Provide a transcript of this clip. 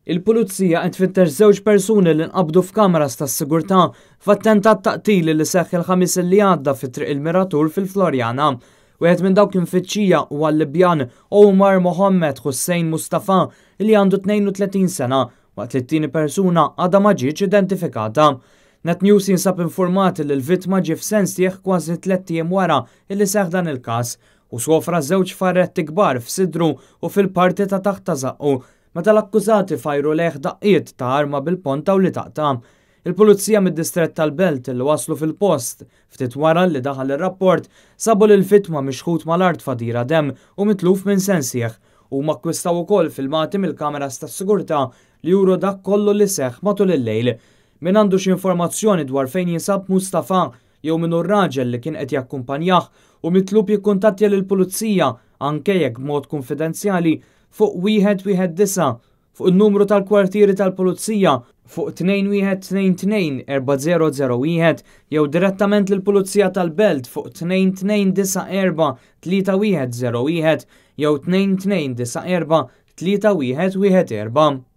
Il-Pulizija qed tfittex żewġ persuni li nqabdu f'kameras tas-sigurtà f'attentat ta' qtil li seħħ il-Ħamis li għadda fi Triq il-Miratur fil-Floriana. Wieħed minn dawk imfittxija huwa l-Libjan Omar Mohammed Hussein Mustafa li għandu 32 sena, waqt li t-tieni persuna għadha ma ġietx identifikata. Net News jinsab informat li l-vittma ġie f'sensih kważi 3 ijiem wara illi seħħ dan il-każ u sofra żewġ farretti kbar f'sidru u fil-parti ta' taħt ta' żaqqu meta l-akkużati fajru lejh daqqiet ta' arma bil-ponta u li taqta'. Il-Pulizija mid-distrett tal-Belt li waslu fil-post ftit wara li daħal ir-rapport sabu lil vittma mixħut mal-art f'għadira demm u mitluf minn sensih. Huma akkwistaw ukoll filmati mill-kameras tas-sigurtà li juru dak kollu li seħħ matul il-lejl. Min għandu xi informazzjoni dwar fejn jinsab Mustafa jew min hu r-raġel li kien qed jakkumpanjah hu mitlub jikkuntattja lill-Pulizija, anke jekk b'mod konfidenzjali, fuq 119, fuq il-numru tal-kwartieri tal-Pulizija fuq 2122 4001 jew direttament lill-Pulizija tal-Belt fuq 2294 3101 jew 2294 3114.